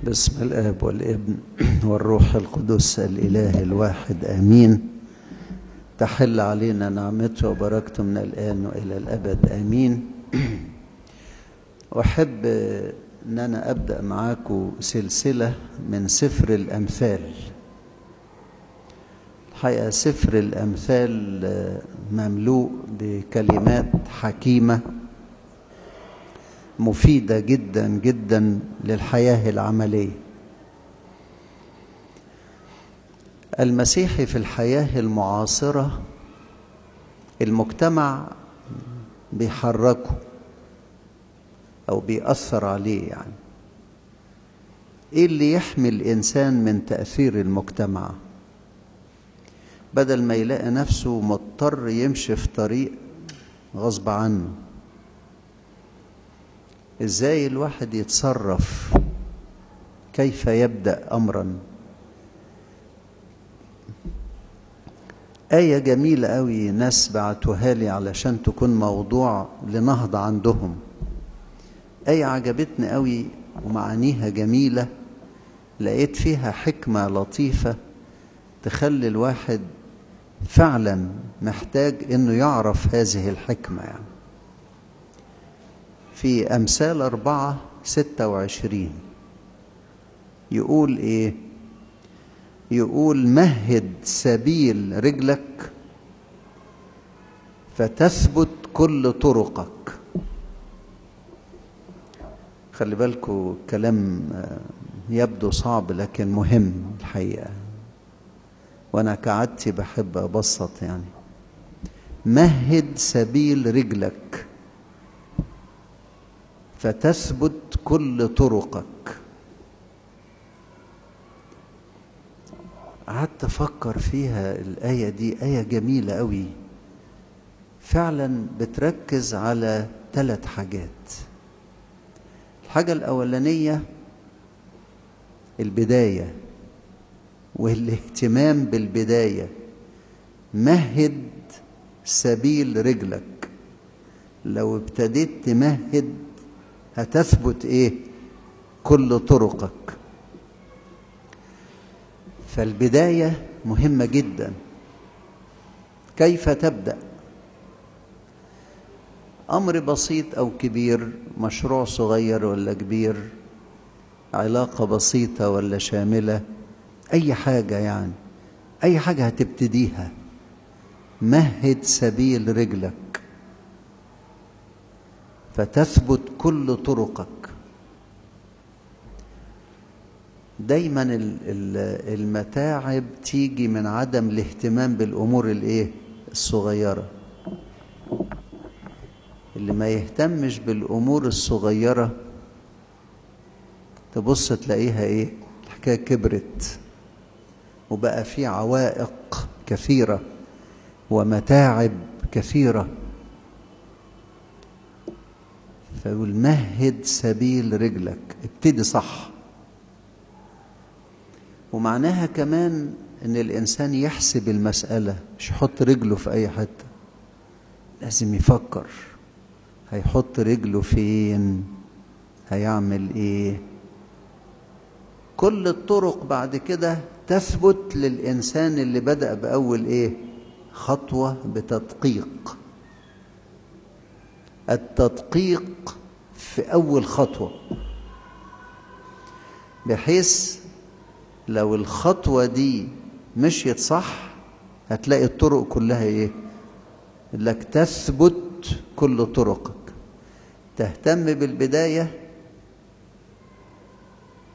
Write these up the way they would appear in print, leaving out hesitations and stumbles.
باسم الآب والابن والروح القدس الإله الواحد آمين. تحل علينا نعمته وبركته من الآن وإلى الأبد آمين. أحب أن أنا أبدأ معاكم سلسلة من سفر الأمثال. الحقيقة سفر الأمثال مملوء بكلمات حكيمة مفيدة جدا جدا للحياة العملية. المسيحي في الحياة المعاصرة المجتمع بيحركه أو بيأثر عليه. يعني إيه اللي يحمي الإنسان من تأثير المجتمع؟ بدل ما يلاقي نفسه مضطر يمشي في طريق غصب عنه، إزاي الواحد يتصرف؟ كيف يبدأ أمرا؟ آية جميلة قوي ناس بعتوها لي علشان تكون موضوع لنهضة عندهم. آية عجبتني قوي ومعانيها جميلة، لقيت فيها حكمة لطيفة تخلي الواحد فعلا محتاج إنه يعرف هذه الحكمة. يعني في أمثال 4:26 يقول إيه؟ يقول مهد سبيل رجلك فتثبت كل طرقك. خلي بالكوا كلام يبدو صعب لكن مهم الحقيقة، وأنا كعادتي بحب أبسط. يعني مهد سبيل رجلك فتثبت كل طرقك. قعدت أفكر فيها الآية دي، آية جميلة قوي فعلا، بتركز على 3 حاجات. الحاجة الأولانية البداية والاهتمام بالبداية. مهد سبيل رجلك، لو ابتديت تمهد هتثبت ايه؟ كل طرقك. فالبداية مهمة جدا. كيف تبدأ؟ أمر بسيط أو كبير، مشروع صغير ولا كبير، علاقة بسيطة ولا شاملة، أي حاجة، يعني أي حاجة هتبتديها مهد سبيل رجلك فتثبت كل طرقك. دايما المتاعب تيجي من عدم الاهتمام بالأمور الايه؟ الصغيرة. اللي ما يهتمش بالأمور الصغيرة تبص تلاقيها ايه؟ الحكاية كبرت وبقى في عوائق كثيرة ومتاعب كثيرة. فيقول مهد سبيل رجلك، ابتدي صح. ومعناها كمان ان الانسان يحسب المسألة، مش يحط رجله في اي حتة، لازم يفكر هيحط رجله فين، هيعمل ايه. كل الطرق بعد كده تثبت للإنسان اللي بدأ بأول ايه؟ خطوة بتدقيق. التدقيق في أول خطوة، بحيث لو الخطوة دي مشيت صح هتلاقي الطرق كلها ايه؟ لك تثبت كل طرقك. تهتم بالبداية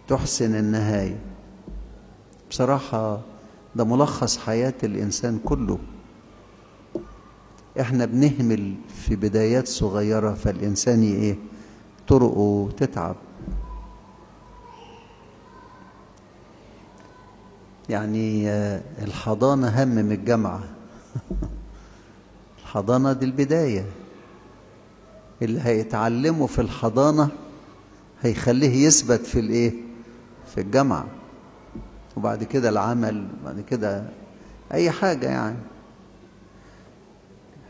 تحسن النهاية. بصراحة ده ملخص حياة الإنسان كله. احنا بنهمل في بدايات صغيرة، فالإنسان ايه؟ طرقه تتعب. يعني الحضانة هم من الجامعة. الحضانة دي البداية، اللي هيتعلمه في الحضانة هيخليه يثبت في الايه؟ في الجامعة، وبعد كده العمل، وبعد كده اي حاجة. يعني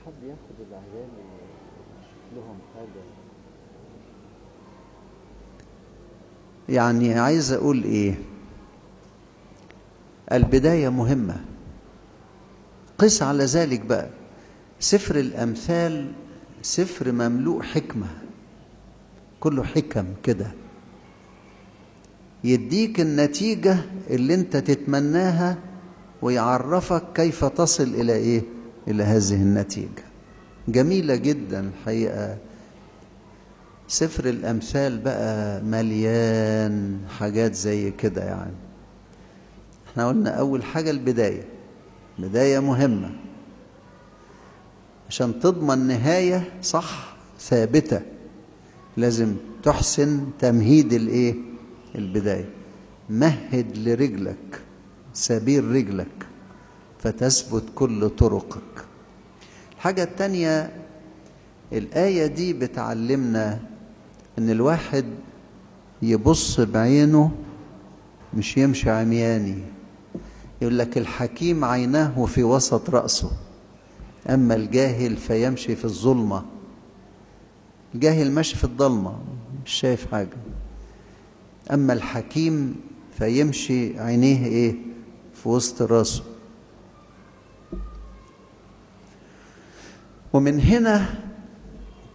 حد ياخد العيال ويشوف لهم حاجة. يعني عايز أقول إيه؟ البداية مهمة. قس على ذلك بقى سفر الأمثال، سفر مملوء حكمة، كله حكم كده، يديك النتيجة اللي انت تتمناها ويعرفك كيف تصل إلى إيه؟ إلى هذه النتيجة. جميلة جدا الحقيقة. سفر الأمثال بقى مليان حاجات زي كده. يعني احنا قلنا أول حاجة البداية، بداية مهمة عشان تضمن نهاية صح ثابتة، لازم تحسن تمهيد الايه؟ البداية. مهد لرجلك سبيل رجلك فتثبت كل طرقك. الحاجة التانية، الآية دي بتعلمنا إن الواحد يبص بعينه مش يمشي عمياني. يقول لك الحكيم عيناه في وسط رأسه، أما الجاهل فيمشي في الظلمة. الجاهل ماشي في الظلمة مش شايف حاجة، أما الحكيم فيمشي عينيه إيه؟ في وسط رأسه. ومن هنا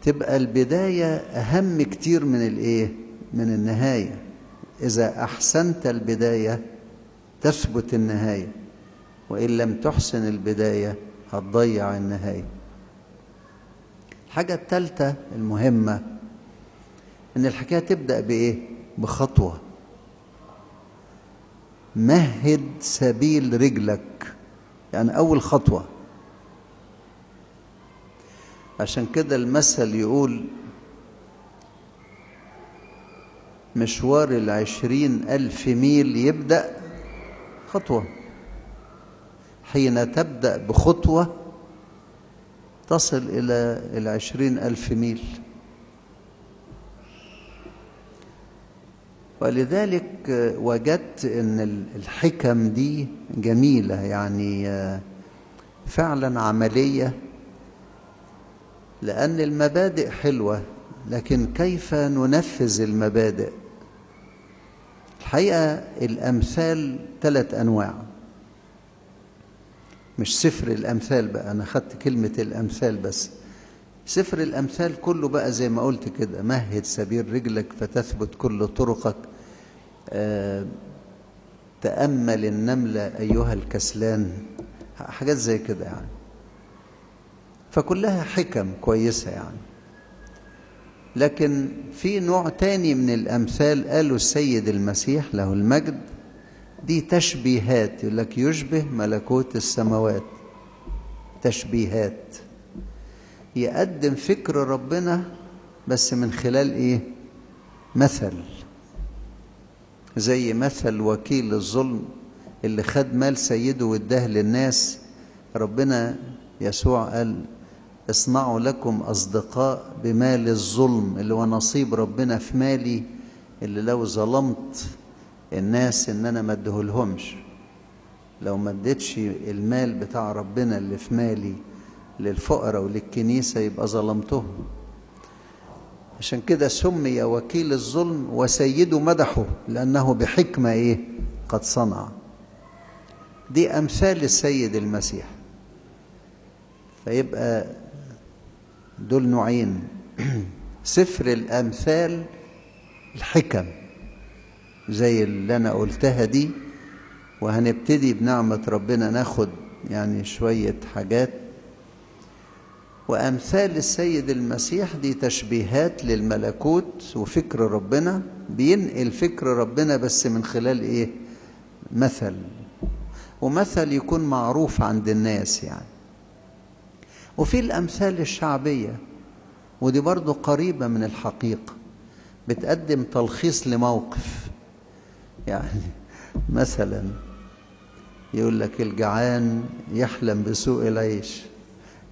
تبقى البداية أهم كتير من الإيه؟ من النهاية. إذا أحسنت البداية تثبت النهاية، وإن لم تحسن البداية هتضيع النهاية. الحاجة الثالثة المهمة إن الحكاية تبدأ بإيه؟ بخطوة. مهد سبيل رجلك، يعني أول خطوة. عشان كده المثل يقول مشوار 20,000 ميل يبدأ خطوة. حين تبدأ بخطوة تصل إلى 20,000 ميل. ولذلك وجدت إن الحكم دي جميلة، يعني فعلا عملية، لأن المبادئ حلوة، لكن كيف ننفذ المبادئ؟ الحقيقة الأمثال 3 أنواع، مش سفر الأمثال بقى، أنا خدت كلمة الأمثال بس. سفر الأمثال كله بقى زي ما قلت كده، مهد سبيل رجلك فتثبت كل طرقك، تأمل النملة أيها الكسلان، حاجات زي كده يعني. فكلها حكم كويسة يعني. لكن في نوع تاني من الأمثال قالوا السيد المسيح له المجد، دي تشبيهات. يقول لك يشبه ملكوت السماوات، تشبيهات، يقدم فكر ربنا بس من خلال إيه؟ مثل. زي مثل وكيل الظلم اللي خد مال سيده واداه للناس. ربنا يسوع قال اصنعوا لكم أصدقاء بمال الظلم، اللي هو نصيب ربنا في مالي، اللي لو ظلمت الناس إن أنا ما اديهولهمش، لو ما اديتش المال بتاع ربنا اللي في مالي للفقراء وللكنيسة يبقى ظلمتهم. عشان كده سمي وكيل الظلم وسيده مدحه لأنه بحكمة إيه؟ قد صنع. دي أمثال السيد المسيح. فيبقى دول نوعين، سفر الأمثال الحكم زي اللي أنا قلتها دي، وهنبتدي بنعمة ربنا ناخد يعني شوية حاجات. وأمثال السيد المسيح دي تشبيهات للملكوت وفكر ربنا، بينقل فكر ربنا بس من خلال إيه؟ مثل، ومثل يكون معروف عند الناس يعني. وفي الأمثال الشعبية، ودي برضو قريبة من الحقيقة، بتقدم تلخيص لموقف. يعني مثلا يقول لك الجعان يحلم بسوء العيش،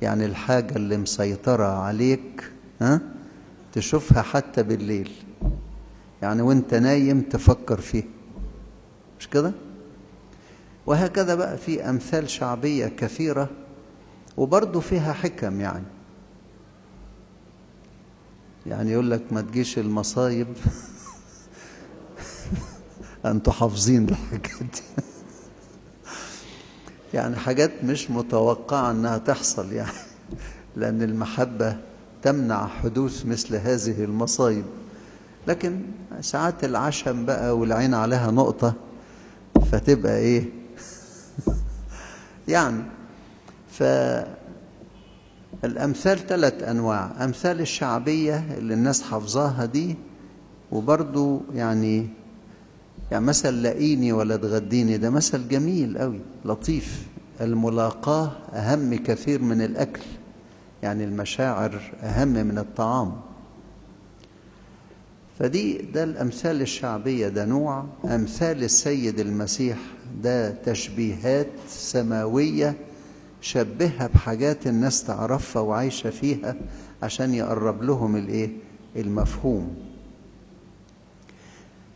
يعني الحاجة اللي مسيطرة عليك ها تشوفها حتى بالليل، يعني وانت نايم تفكر فيها، مش كده؟ وهكذا بقى في أمثال شعبية كثيرة وبرضو فيها حكم. يعني يقول لك ما تجيش المصايب انتوا حافظين الحاجات دي. يعني حاجات مش متوقعة انها تحصل يعني، لأن المحبة تمنع حدوث مثل هذه المصايب. لكن ساعات العشم بقى والعين عليها نقطة، فتبقى ايه يعني. فالأمثال 3 أنواع: أمثال الشعبية اللي الناس حافظاها دي، وبرضو يعني مثل لاقيني ولا تغديني، ده مثل جميل قوي لطيف. الملاقاة أهم كثير من الأكل، يعني المشاعر أهم من الطعام. فدي ده الأمثال الشعبية، ده نوع. أمثال السيد المسيح ده تشبيهات سماوية شبهها بحاجات الناس تعرفها وعايشة فيها عشان يقرب لهم الإيه؟ المفهوم.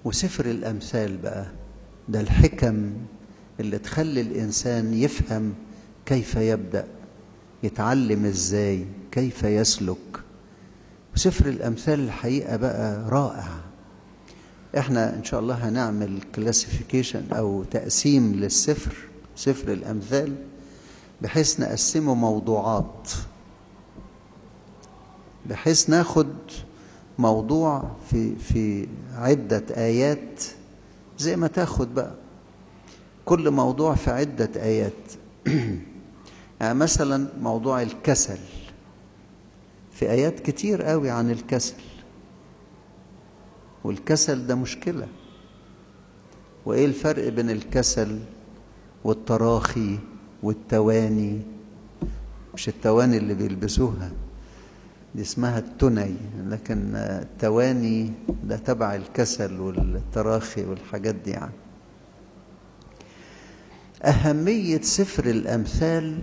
وسفر الأمثال بقى ده الحكم اللي تخلي الإنسان يفهم كيف يبدأ، يتعلم إزاي، كيف يسلك. وسفر الأمثال الحقيقة بقى رائع. احنا إن شاء الله هنعمل classification أو تقسيم للسفر، سفر الأمثال، بحيث نقسمه موضوعات، بحيث ناخد موضوع في عدة آيات، زي ما تاخد بقى كل موضوع في عدة آيات. يعني مثلا موضوع الكسل، في آيات كتير قوي عن الكسل، والكسل ده مشكلة. وإيه الفرق بين الكسل والتراخي والتواني؟ مش التواني اللي بيلبسوها دي اسمها التني، لكن التواني ده تبع الكسل والتراخي والحاجات دي يعني. أهمية سفر الأمثال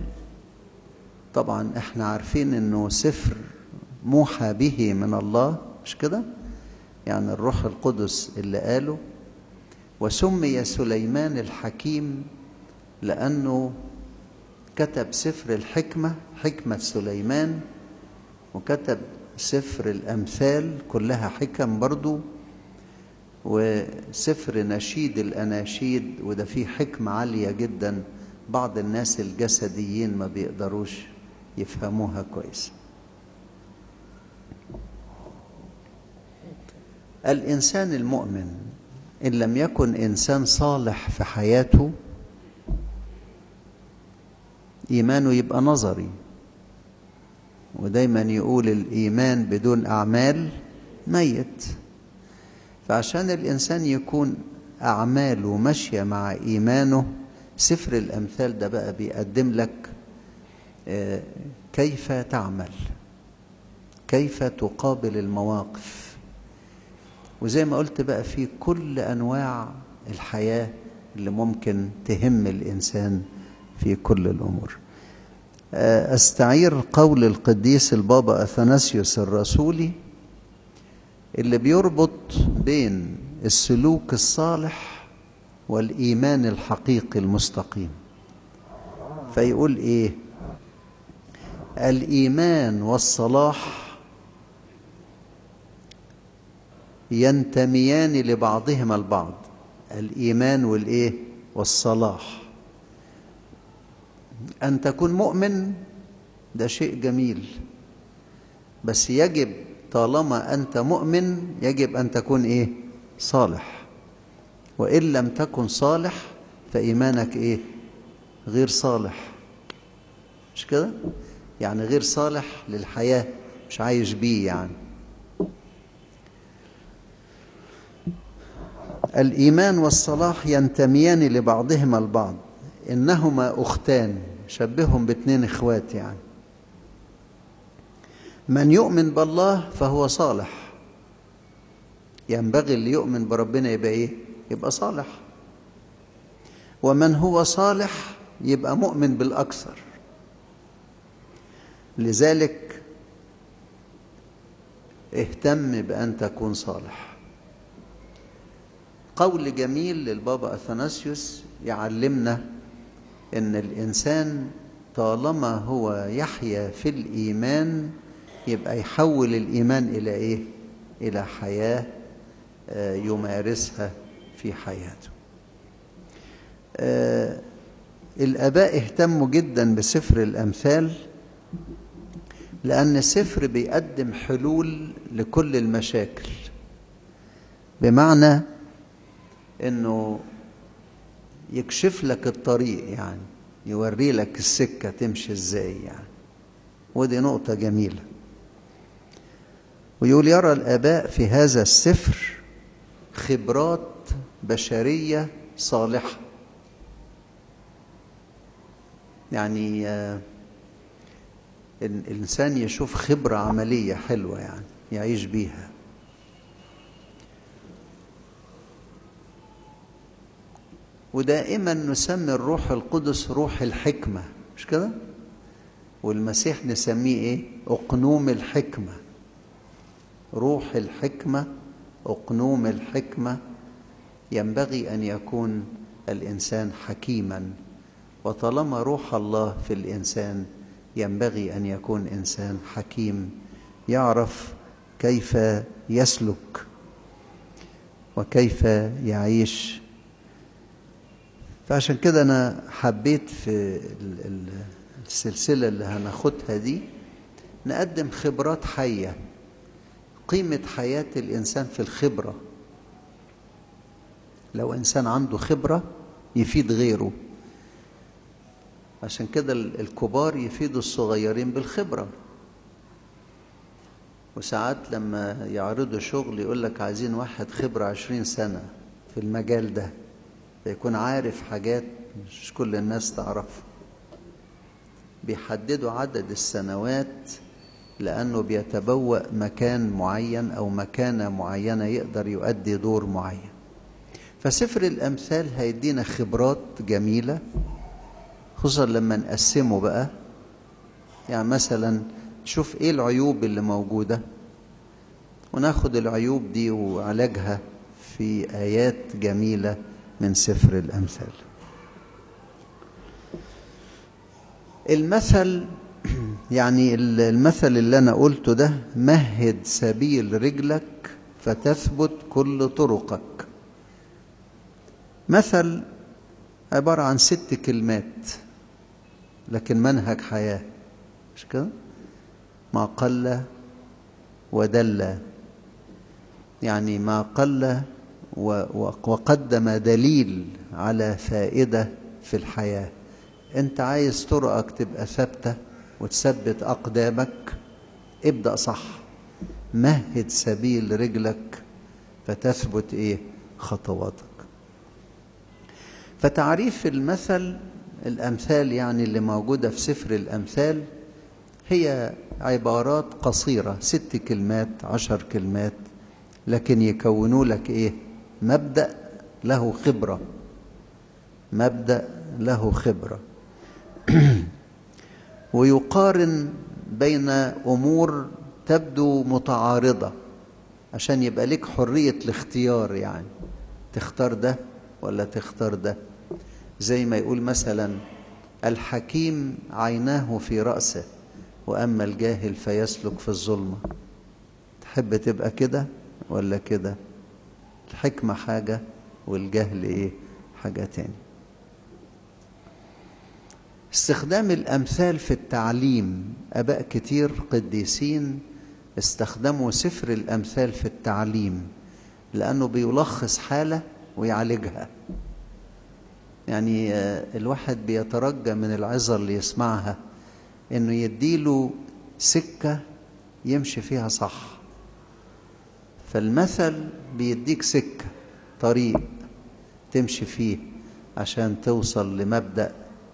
طبعا احنا عارفين انه سفر موحى به من الله، مش كده؟ يعني الروح القدس اللي قاله. وسمي سليمان الحكيم لأنه كتب سفر الحكمة، حكمة سليمان، وكتب سفر الأمثال كلها حكم برضو، وسفر نشيد الأناشيد، وده فيه حكمة عالية جدا بعض الناس الجسديين ما بيقدروش يفهموها كويس. الإنسان المؤمن إن لم يكن إنسان صالح في حياته، إيمانه يبقى نظري، ودايما يقول الإيمان بدون أعمال ميت. فعشان الإنسان يكون أعماله ماشية مع إيمانه، سفر الأمثال ده بقى بيقدم لك كيف تعمل، كيف تقابل المواقف. وزي ما قلت بقى في كل أنواع الحياة اللي ممكن تهم الإنسان في كل الأمور. أستعير قول القديس البابا أثناسيوس الرسولي اللي بيربط بين السلوك الصالح والإيمان الحقيقي المستقيم، فيقول إيه؟ الإيمان والصلاح ينتميان لبعضهما البعض. الإيمان والإيه؟ والصلاح. أن تكون مؤمن ده شيء جميل، بس يجب طالما أنت مؤمن يجب أن تكون إيه؟ صالح. وإن لم تكن صالح فإيمانك إيه؟ غير صالح، مش كده؟ يعني غير صالح للحياة، مش عايش بيه يعني. الإيمان والصلاح ينتميان لبعضهما البعض، إنهما أختان، شبههم باتنين إخوات يعني. من يؤمن بالله فهو صالح، ينبغي اللي يؤمن بربنا يبقى إيه؟ يبقى صالح. ومن هو صالح يبقى مؤمن بالأكثر. لذلك اهتم بأن تكون صالح. قول جميل للبابا أثناسيوس يعلمنا إن الإنسان طالما هو يحيا في الإيمان يبقى يحول الإيمان إلى إيه؟ إلى حياة يمارسها في حياته. الآباء اهتموا جدا بسفر الأمثال، لأن السفر بيقدم حلول لكل المشاكل، بمعنى أنه يكشف لك الطريق، يعني يوري لك السكة تمشي ازاي يعني. ودي نقطة جميلة. ويقول يرى الآباء في هذا السفر خبرات بشرية صالحة. يعني الإنسان يشوف خبرة عملية حلوة يعني يعيش بيها. ودائما نسمي الروح القدس روح الحكمة، مش كده؟ والمسيح نسميه ايه؟ أقنوم الحكمة. روح الحكمة، أقنوم الحكمة. ينبغي أن يكون الإنسان حكيما، وطالما روح الله في الإنسان ينبغي أن يكون إنسان حكيم، يعرف كيف يسلك وكيف يعيش. فعشان كده أنا حبيت في السلسلة اللي هناخدها دي نقدم خبرات حية، قيمة حياة الإنسان في الخبرة. لو إنسان عنده خبرة يفيد غيره، عشان كده الكبار يفيدوا الصغيرين بالخبرة. وساعات لما يعرضوا شغل يقول لك عايزين واحد خبرة 20 سنة في المجال ده، فيكون عارف حاجات مش كل الناس تعرفها. بيحددوا عدد السنوات لأنه بيتبوأ مكان معين أو مكانة معينة يقدر يؤدي دور معين. فسفر الأمثال هيدينا خبرات جميلة، خصوصا لما نقسمه بقى. يعني مثلا نشوف ايه العيوب اللي موجودة، وناخد العيوب دي وعلاجها في آيات جميلة من سفر الأمثال. المثل، يعني المثل اللي أنا قلته ده، مهد سبيل رجلك فتثبت كل طرقك. مثل عبارة عن 6 كلمات، لكن منهج حياة، مش كده؟ ما قل ودل، يعني ما قل وقدم دليل على فائدة في الحياة. انت عايز طرقك تبقى ثابتة وتثبت أقدامك، ابدأ صح، مهد سبيل رجلك فتثبت ايه؟ خطواتك. فتعريف المثل، الأمثال يعني اللي موجودة في سفر الأمثال، هي عبارات قصيرة، 6 كلمات 10 كلمات، لكن يكونوا لك ايه؟ مبدأ له خبرة، مبدأ له خبرة. ويقارن بين أمور تبدو متعارضة عشان يبقى لك حرية الاختيار، يعني تختار ده ولا تختار ده. زي ما يقول مثلا الحكيم عيناه في رأسه وأما الجاهل فيسلك في الظلمة. تحب تبقى كده ولا كده؟ الحكمة حاجة والجهل إيه؟ حاجة تاني. استخدام الأمثال في التعليم، آباء كتير قديسين استخدموا سفر الأمثال في التعليم لأنه بيلخص حالة ويعالجها. يعني الواحد بيترجى من العظة اللي يسمعها إنه يديله سكة يمشي فيها صح. فالمثل بيديك سكة، طريق تمشي فيه عشان توصل لمبدأ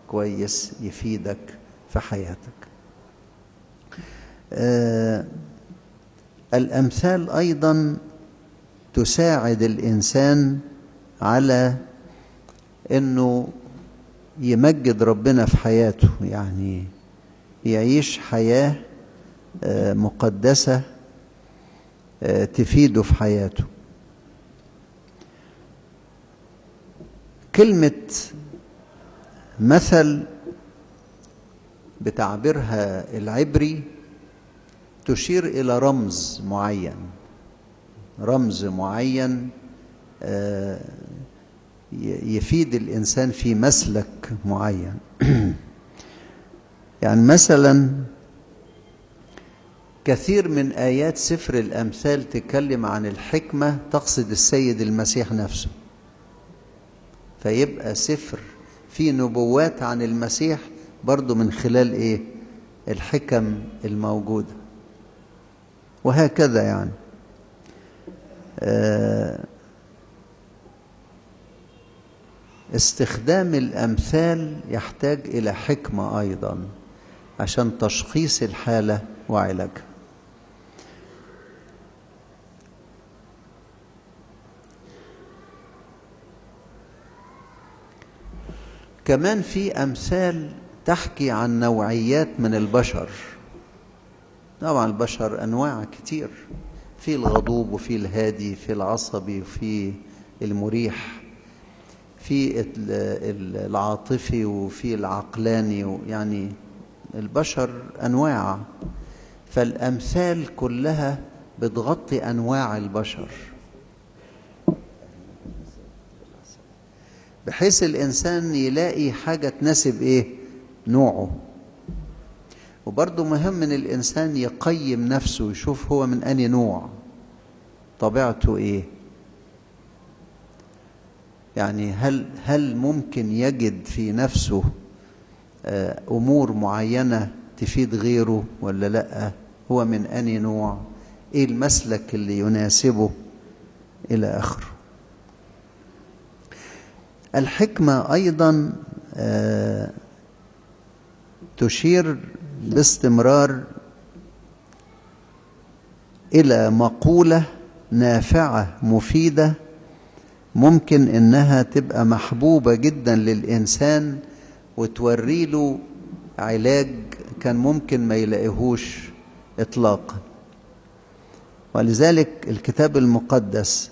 كويس يفيدك في حياتك. الأمثال أيضا تساعد الإنسان على أنه يمجد ربنا في حياته، يعني يعيش حياة مقدسة تفيده في حياته. كلمة مثل بتعبيرها العبري تشير إلى رمز معين، رمز معين يفيد الإنسان في مسلك معين. يعني مثلا كثير من آيات سفر الأمثال تتكلم عن الحكمة تقصد السيد المسيح نفسه، فيبقى سفر فيه نبوات عن المسيح برضو من خلال إيه؟ الحكم الموجودة، وهكذا. يعني استخدام الأمثال يحتاج إلى حكمة أيضا عشان تشخيص الحالة وعلاجها. كمان في أمثال تحكي عن نوعيات من البشر. طبعا البشر أنواع كتير، في الغضوب وفي الهادي، في العصبي وفي المريح، في العاطفي وفي العقلاني، يعني البشر أنواع، فالأمثال كلها بتغطي أنواع البشر، بحيث الإنسان يلاقي حاجة تناسب إيه؟ نوعه. وبرضه مهم إن الإنسان يقيم نفسه، يشوف هو من أي نوع، طبيعته إيه، يعني هل ممكن يجد في نفسه أمور معينة تفيد غيره ولا لأ، هو من أي نوع، إيه المسلك اللي يناسبه إلى آخره. الحكمة أيضا تشير باستمرار إلى مقولة نافعة مفيدة ممكن إنها تبقى محبوبة جدا للإنسان وتوري له علاج كان ممكن ما يلاقيهوش إطلاقا. ولذلك الكتاب المقدس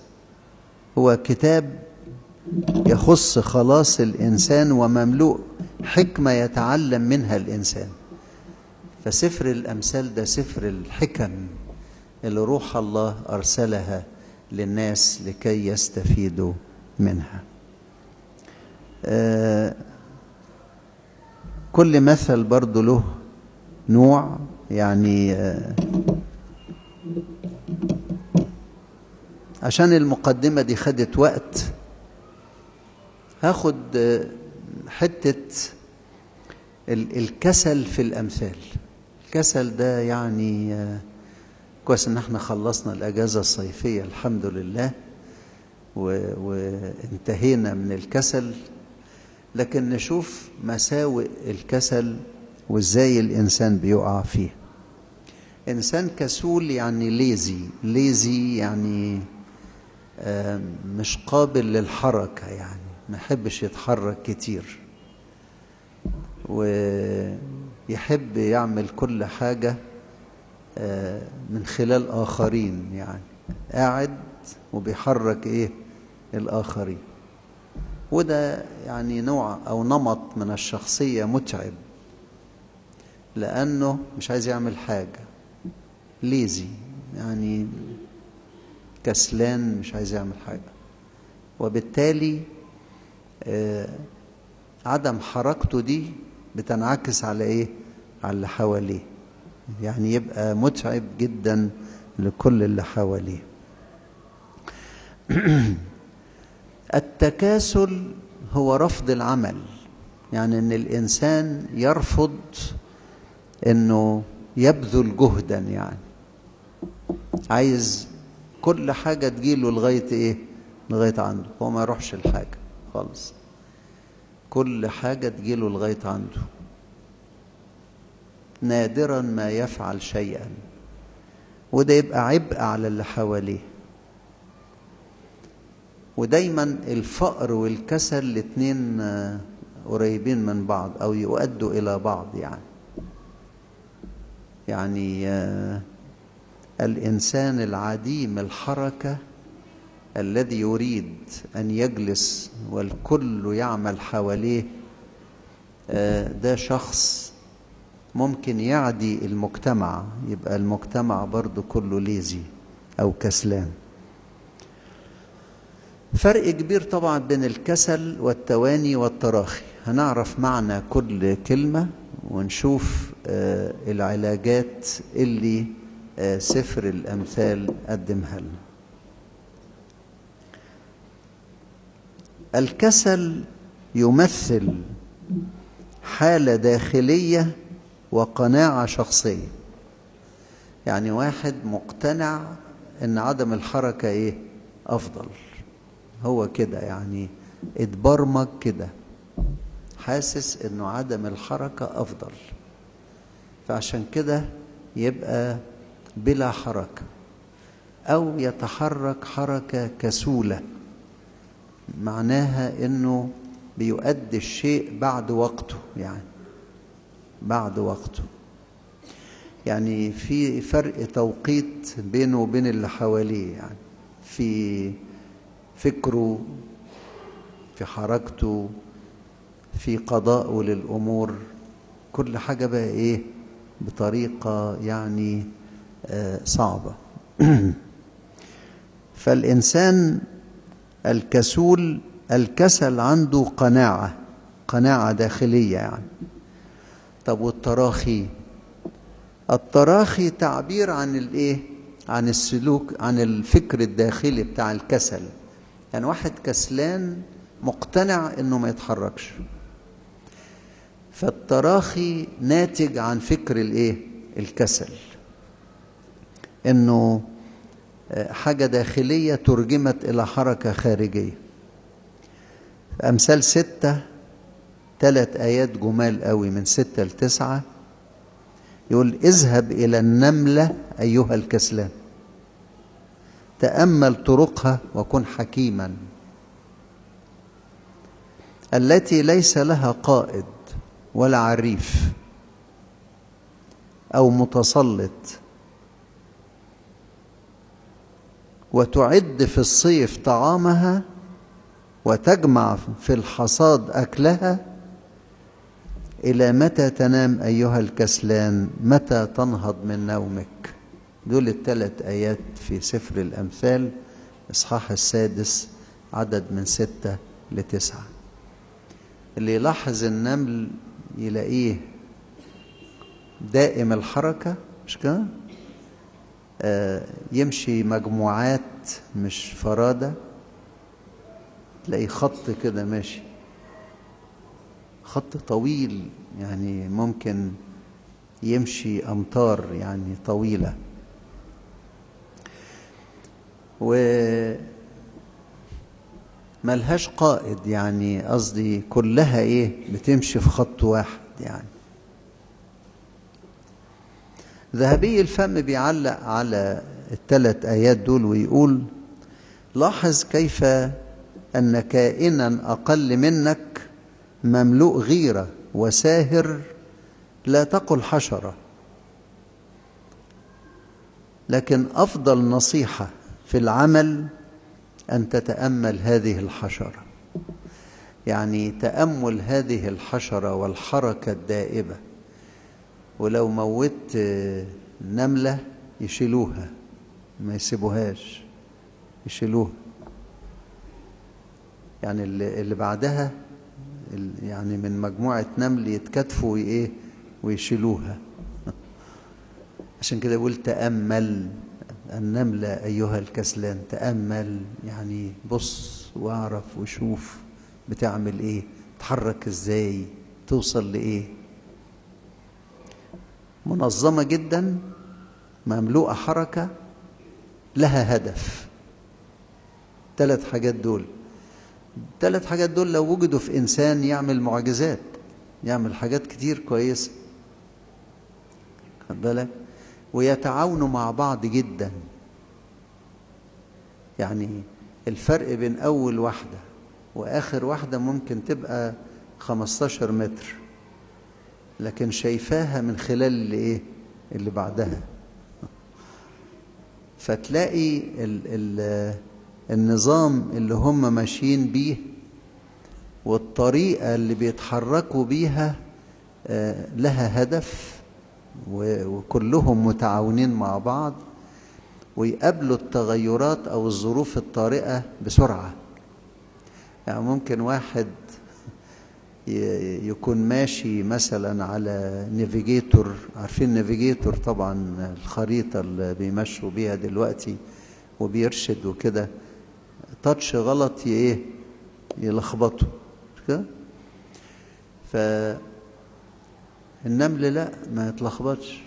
هو كتاب يخص خلاص الإنسان ومملوء حكمة يتعلم منها الإنسان. فسفر الأمثال ده سفر الحكم اللي روح الله أرسلها للناس لكي يستفيدوا منها. كل مثل برضو له نوع، يعني عشان المقدمة دي خدت وقت هاخد حتة الكسل في الأمثال. الكسل ده يعني كويس ان احنا خلصنا الأجازة الصيفية الحمد لله وانتهينا من الكسل، لكن نشوف مساوئ الكسل وازاي الإنسان بيقع فيه. إنسان كسول يعني lazy، lazy يعني مش قابل للحركة، يعني ما يحبش يتحرك كتير ويحب يعمل كل حاجة من خلال آخرين، يعني قاعد وبيحرك إيه الآخرين. وده يعني نوع أو نمط من الشخصية متعب، لأنه مش عايز يعمل حاجة، ليزي يعني كسلان مش عايز يعمل حاجة، وبالتالي عدم حركته دي بتنعكس على إيه؟ على اللي حواليه، يعني يبقى متعب جدا لكل اللي حواليه. التكاسل هو رفض العمل، يعني ان الانسان يرفض انه يبذل جهدا، يعني عايز كل حاجة تجيله لغاية ايه؟ لغاية عنده، هو ما يروحش الحاجة خالص، كل حاجة تجيله لغاية عنده، نادرا ما يفعل شيئا، وده يبقى عبء على اللي حواليه. ودايما الفقر والكسل الاتنين قريبين من بعض او يؤدوا الى بعض، يعني الانسان العديم الحركة الذي يريد ان يجلس والكل يعمل حواليه، ده شخص ممكن يعدي المجتمع، يبقى المجتمع برضو كله ليزي او كسلان. فرق كبير طبعا بين الكسل والتواني والتراخي. هنعرف معنى كل كلمة ونشوف العلاجات اللي سفر الأمثال قدمها لنا. الكسل يمثل حالة داخلية وقناعة شخصية. يعني واحد مقتنع ان عدم الحركة ايه افضل، هو كده يعني اتبرمج كده، حاسس انه عدم الحركة افضل، فعشان كده يبقى بلا حركة او يتحرك حركة كسولة، معناها انه بيؤدي الشيء بعد وقته، يعني بعد وقته، يعني في فرق توقيت بينه وبين اللي حواليه، يعني في فكره، في حركته، في قضائه للأمور، كل حاجة بقى إيه بطريقة يعني صعبة. فالإنسان الكسول، الكسل عنده قناعة، قناعة داخلية يعني. طب والتراخي؟ التراخي تعبير عن الايه؟ عن السلوك، عن الفكر الداخلي بتاع الكسل. يعني واحد كسلان مقتنع انه ما يتحركش، فالتراخي ناتج عن فكر الايه؟ الكسل، انه حاجة داخلية ترجمت الى حركة خارجية. أمثال 6 3 آيات جمال قوي من 6 ل9، يقول: اذهب إلى النملة أيها الكسلان، تأمل طرقها وكن حكيما، التي ليس لها قائد ولا عريف أو متسلط، وتعد في الصيف طعامها وتجمع في الحصاد أكلها. إلى متى تنام أيها الكسلان؟ متى تنهض من نومك؟ دول الثلاث آيات في سفر الأمثال إصحاح 6 عدد من 6 ل9. اللي يلاحظ النمل يلاقيه دائم الحركة، مش كده؟ يمشي مجموعات مش فرادة، تلاقي خط كده ماشي، خط طويل، يعني ممكن يمشي أمتار يعني طويلة. وملهاش قائد، يعني قصدي كلها إيه بتمشي في خط واحد يعني. ذهبي الفم بيعلق على الثلاث آيات دول ويقول: لاحظ كيف أن كائنا أقل منك مملوء غيرة وساهر لا تقل حشرة، لكن أفضل نصيحة في العمل أن تتأمل هذه الحشرة. يعني تأمل هذه الحشرة والحركة الدائبة، ولو موت نملة يشيلوها، ما يسيبوهاش، يشيلوها. يعني اللي بعدها يعني من مجموعة نمل يتكتفوا ايه ويشيلوها. عشان كده بيقول تأمل النملة أيها الكسلان. تأمل يعني بص واعرف وشوف بتعمل ايه، تحرك ازاي، توصل لإيه. منظمة جدا، مملوءة حركة، لها هدف. 3 حاجات دول، 3 حاجات دول لو وجدوا في إنسان يعمل معجزات، يعمل حاجات كتير كويسة، خد بالك، ويتعاونوا مع بعض جدا. يعني الفرق بين أول واحدة وآخر واحدة ممكن تبقى 15 متر، لكن شايفاها من خلال اللي إيه اللي بعدها. فتلاقي ال النظام اللي هم ماشيين بيه والطريقة اللي بيتحركوا بيها لها هدف، وكلهم متعاونين مع بعض، ويقابلوا التغيرات أو الظروف الطارئة بسرعة. يعني ممكن واحد يكون ماشي مثلا على navigator، عارفين navigator طبعا، الخريطة اللي بيمشوا بيها دلوقتي وبيرشد وكده، touch غلط ايه يلخبطه كده. فالنمل لا، ما يتلخبطش،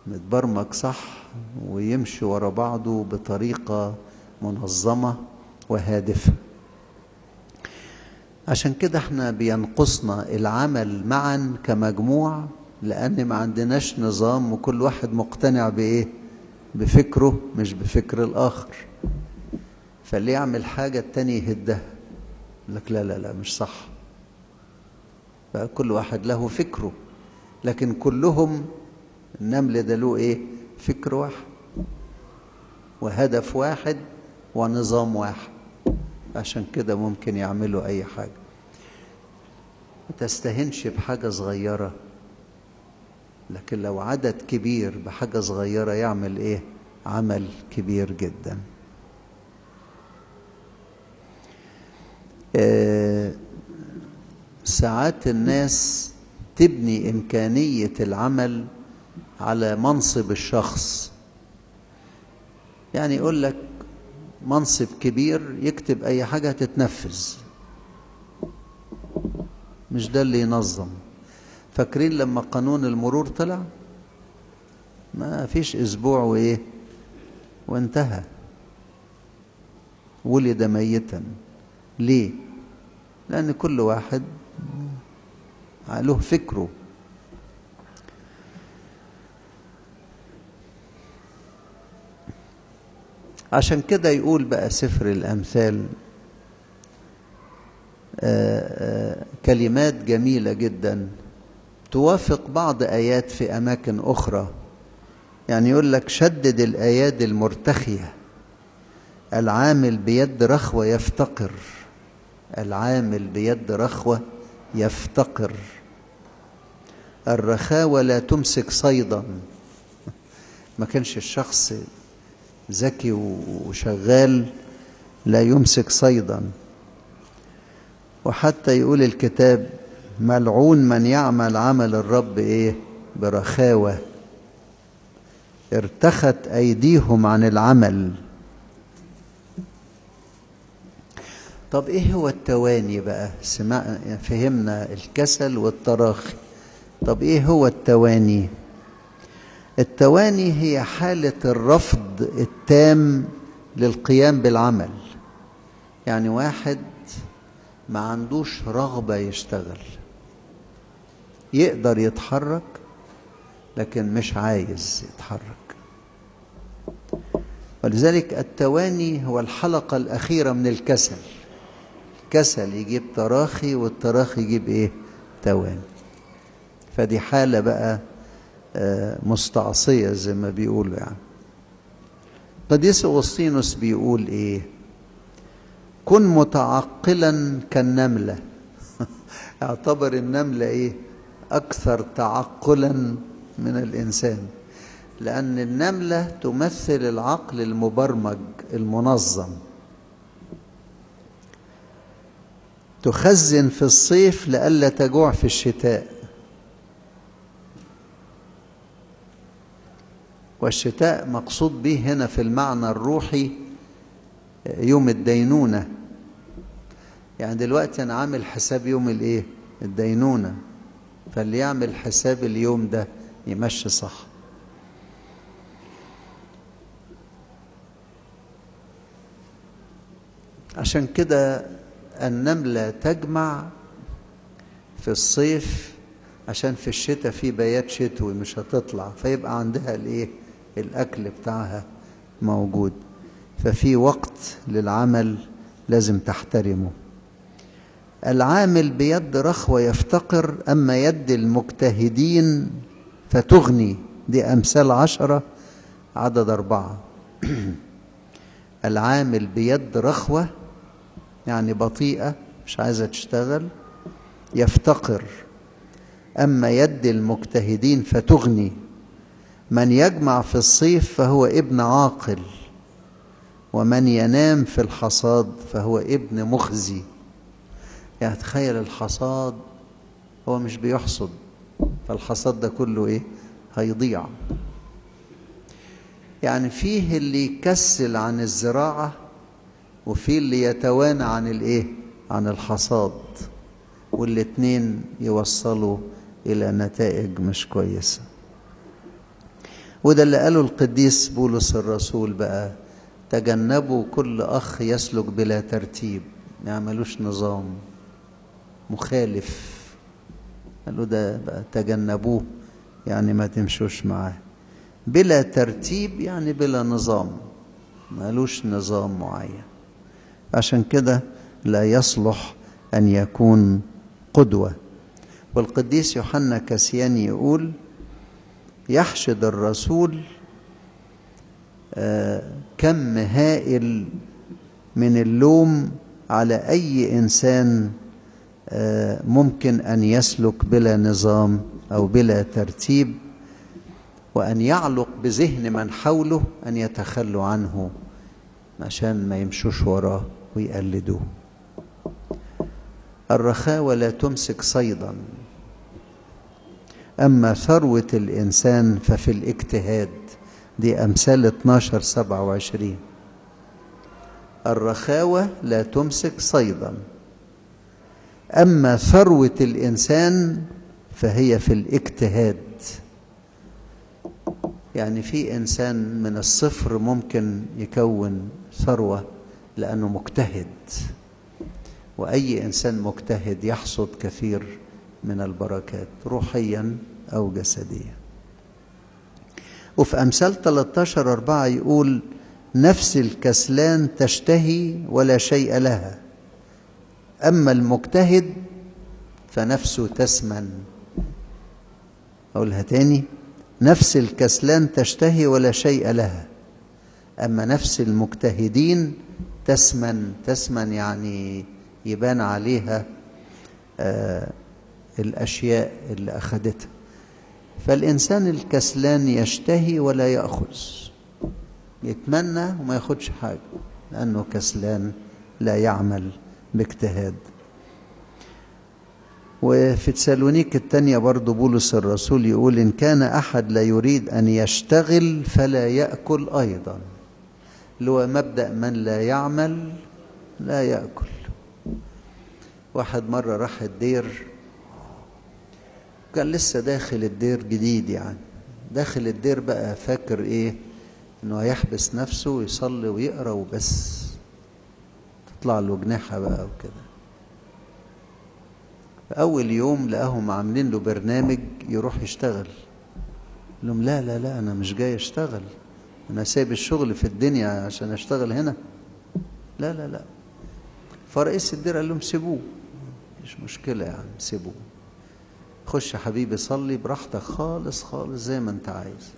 متبرمج صح ويمشي ورا بعضه بطريقة منظمة وهادفة. عشان كده احنا بينقصنا العمل معا كمجموع، لأن ما عندناش نظام، وكل واحد مقتنع بإيه؟ بفكره مش بفكر الآخر. فاللي يعمل حاجة التاني يهدها، لك لا لا لا مش صح. فكل واحد له فكره، لكن كلهم النمل ده له إيه؟ فكر واحد وهدف واحد ونظام واحد. عشان كده ممكن يعملوا أي حاجة. ما تستهنش بحاجة صغيرة، لكن لو عدد كبير بحاجة صغيرة يعمل إيه؟ عمل كبير جدا. ساعات الناس تبني إمكانية العمل على منصب الشخص. يعني يقول لك منصب كبير يكتب أي حاجة تتنفذ، مش ده اللي ينظم. فاكرين لما قانون المرور طلع؟ ما فيش أسبوع وإيه وانتهى، ولد ميتا. ليه؟ لأن كل واحد له فكره. عشان كده يقول بقى سفر الأمثال كلمات جميلة جدا توافق بعض آيات في أماكن أخرى. يعني يقول لك شدد الأيادي المرتخية، العامل بيد رخوة يفتقر، العامل بيد رخوة يفتقر. الرخاوة لا تمسك صيدا. ما كانش الشخص ذكي وشغال لا يمسك صيدا. وحتى يقول الكتاب ملعون من يعمل عمل الرب إيه؟ برخاوة. ارتخت أيديهم عن العمل. طب إيه هو التواني بقى؟ فهمنا الكسل والتراخي، طب إيه هو التواني؟ التواني هي حالة الرفض التام للقيام بالعمل. يعني واحد ما عندوش رغبة يشتغل، يقدر يتحرك لكن مش عايز يتحرك. ولذلك التواني هو الحلقة الأخيرة من الكسل. الكسل يجيب تراخي، والتراخي يجيب إيه؟ تواني. فدي حالة بقى مستعصية زي ما بيقولوا. يعني قديس أغسطينوس بيقول إيه؟ كن متعقلا كالنملة. اعتبر النملة إيه؟ أكثر تعقلا من الإنسان، لأن النملة تمثل العقل المبرمج المنظم. تخزن في الصيف لئلا تجوع في الشتاء، والشتاء مقصود به هنا في المعنى الروحي يوم الدينونة. يعني دلوقتي أنا عامل حساب يوم الإيه؟ الدينونة، فاللي يعمل حساب اليوم ده يمشي صح. عشان كده النملة تجمع في الصيف عشان في الشتاء في بيات شتوي مش هتطلع، فيبقى عندها الايه؟ الاكل بتاعها موجود. ففي وقت للعمل لازم تحترمه. العامل بيد رخوة يفتقر، أما يد المجتهدين فتغني. دي أمثال 10 عدد 4. العامل بيد رخوة يعني بطيئة مش عايزة تشتغل يفتقر، أما يد المجتهدين فتغني. من يجمع في الصيف فهو ابن عاقل، ومن ينام في الحصاد فهو ابن مخزي. يعني تخيل الحصاد هو مش بيحصد، فالحصاد ده كله ايه؟ هيضيع. يعني فيه اللي يكسل عن الزراعة، وفيه اللي يتوانى عن الايه؟ عن الحصاد، والاتنين يوصلوا إلى نتائج مش كويسة. وده اللي قاله القديس بولس الرسول بقى: تجنبوا كل أخ يسلك بلا ترتيب، ما يعملوش نظام، مخالف. قالوا ده بقى تجنبوه، يعني ما تمشوش معاه. بلا ترتيب يعني بلا نظام، مالوش نظام معين. عشان كده لا يصلح أن يكون قدوة. والقديس يوحنا كاسيان يقول: يحشد الرسول كم هائل من اللوم على أي إنسان ممكن أن يسلك بلا نظام أو بلا ترتيب، وأن يعلق بذهن من حوله أن يتخلوا عنه عشان ما يمشوش وراه ويقلدوه. الرخاوة لا تمسك صيدا، أما ثروة الإنسان ففي الاجتهاد. دي أمثال 12:27. الرخاوة لا تمسك صيدا، أما ثروة الإنسان فهي في الاجتهاد. يعني في إنسان من الصفر ممكن يكون ثروة لأنه مجتهد، وأي إنسان مجتهد يحصد كثير من البركات روحيا أو جسديا. وفي أمثال 13:4 يقول: نفس الكسلان تشتهي ولا شيء لها، أما المجتهد فنفسه تسمن. أقولها تاني: نفس الكسلان تشتهي ولا شيء لها، أما نفس المجتهدين تسمن. تسمن يعني يبان عليها الأشياء اللي أخدتها. فالإنسان الكسلان يشتهي ولا يأخذ، يتمنى وما ياخدش حاجة لأنه كسلان لا يعمل باجتهاد. وفي تسالونيك الثانية برضو بولس الرسول يقول: إن كان أحد لا يريد أن يشتغل فلا يأكل أيضا. اللي هو مبدأ من لا يعمل لا يأكل. واحد مرة راح الدير، كان لسه داخل الدير جديد، يعني داخل الدير بقى فاكر إيه؟ إنه هيحبس نفسه ويصلي ويقرأ وبس، تطلع له جناحة بقى وكده. أول يوم لقاهم عاملين له برنامج يروح يشتغل. قال لهم: لا لا لا، أنا مش جاي أشتغل، أنا سايب الشغل في الدنيا عشان أشتغل هنا، لا لا لا. فرئيس الدير قال لهم: سيبوه، مش مشكلة يعني، سيبوه، خش يا حبيبي صلي براحتك خالص خالص زي ما أنت عايز.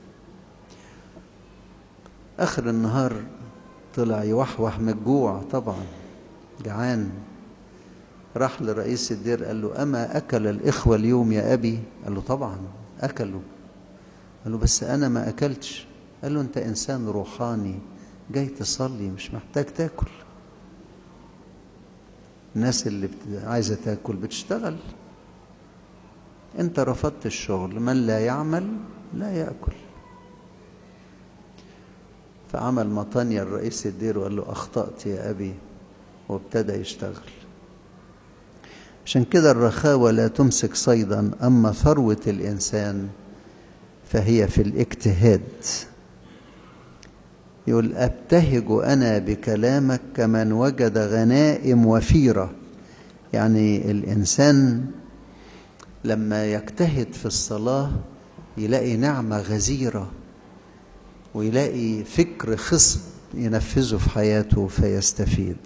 آخر النهار طلع يوحوح من الجوع طبعا، جعان. راح لرئيس الدير قال له: أما أكل الإخوة اليوم يا أبي؟ قال له: طبعا أكلوا. قال له: بس أنا ما أكلتش. قال له: أنت إنسان روحاني جاي تصلي، مش محتاج تاكل. الناس اللي عايزة تاكل بتشتغل، أنت رفضت الشغل، من لا يعمل لا يأكل. فعمل مطانيا الرئيس الدير وقال له: أخطأت يا أبي، وابتدى يشتغل. عشان كده الرخاوة لا تمسك صيدا، أما ثروة الإنسان فهي في الاجتهاد. يقول: أبتهج أنا بكلامك كمن وجد غنائم وفيرة. يعني الإنسان لما يجتهد في الصلاة يلاقي نعمة غزيرة، ويلاقي فكر خصب ينفذه في حياته فيستفيد.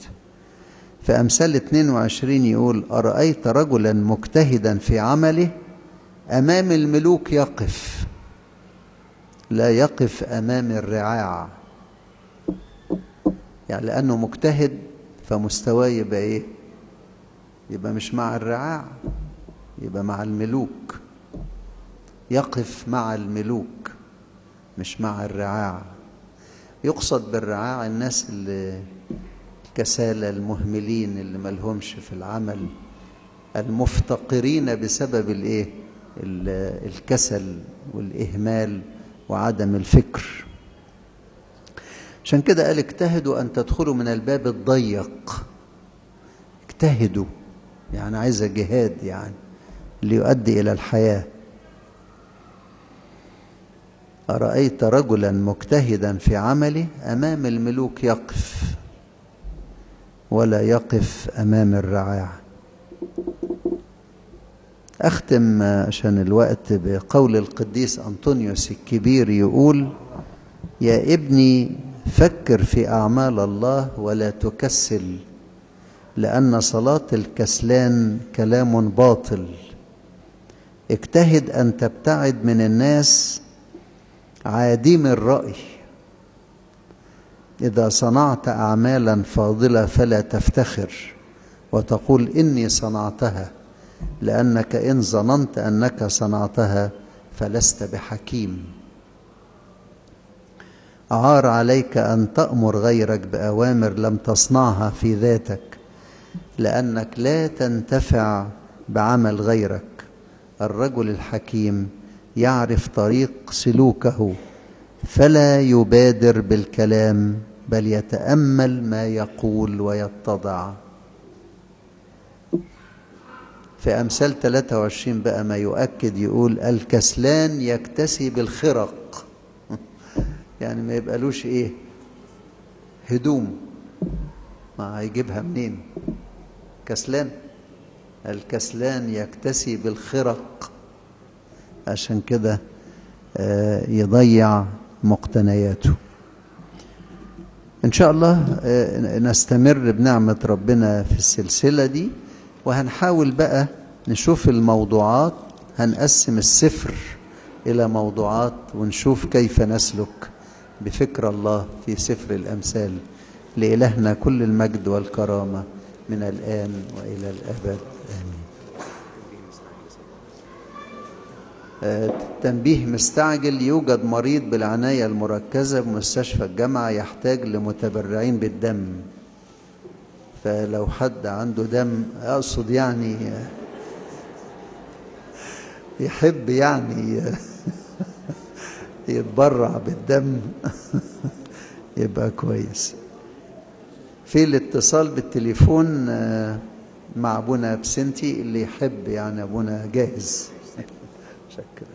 في أمثال 22 يقول: أرأيت رجلا مجتهدا في عمله؟ أمام الملوك يقف، لا يقف أمام الرعاع. يعني لأنه مجتهد فمستواه يبقى إيه؟ يبقى مش مع الرعاع، يبقى مع الملوك. يقف مع الملوك مش مع الرعاع. يقصد بالرعاع الناس اللي الكسالى، المهملين، اللي ملهمش في العمل، المفتقرين بسبب الايه؟ الكسل والإهمال وعدم الفكر. عشان كده قال اجتهدوا أن تدخلوا من الباب الضيق. اجتهدوا يعني عايزة جهاد، يعني اللي يؤدي إلى الحياة. أرأيت رجلا مجتهدا في عمله؟ أمام الملوك يقف ولا يقف أمام الرعاع. أختم عشان الوقت بقول القديس أنطونيوس الكبير، يقول: يا ابني فكر في أعمال الله ولا تكسل، لأن صلاة الكسلان كلام باطل. اجتهد أن تبتعد من الناس عاديم الرأي. إذا صنعت أعمالا فاضلة فلا تفتخر وتقول إني صنعتها، لأنك إن ظننت أنك صنعتها فلست بحكيم. عار عليك أن تأمر غيرك بأوامر لم تصنعها في ذاتك، لأنك لا تنتفع بعمل غيرك. الرجل الحكيم يعرف طريق سلوكه، فلا يبادر بالكلام، بل يتأمل ما يقول ويتضع. في أمثال 23 بقى ما يؤكد، يقول الكسلان يكتسي بالخرق. يعني ما يبقالوش إيه؟ هدوم، ما هيجيبها منين؟ كسلان. الكسلان يكتسي بالخرق، عشان كده يضيع مقتنياته. إن شاء الله نستمر بنعمة ربنا في السلسلة دي، وهنحاول بقى نشوف الموضوعات، هنقسم السفر إلى موضوعات ونشوف كيف نسلك بفكر الله في سفر الأمثال. لإلهنا كل المجد والكرامة من الآن وإلى الأبد، آمين. تنبيه مستعجل: يوجد مريض بالعناية المركزة بمستشفى الجامعة يحتاج لمتبرعين بالدم، فلو حد عنده دم، أقصد يعني يحب يعني يتبرع بالدم يبقى كويس. في الاتصال بالتليفون مع أبونا بسنتي، اللي يحب يعني أبونا جاهز. شكرا.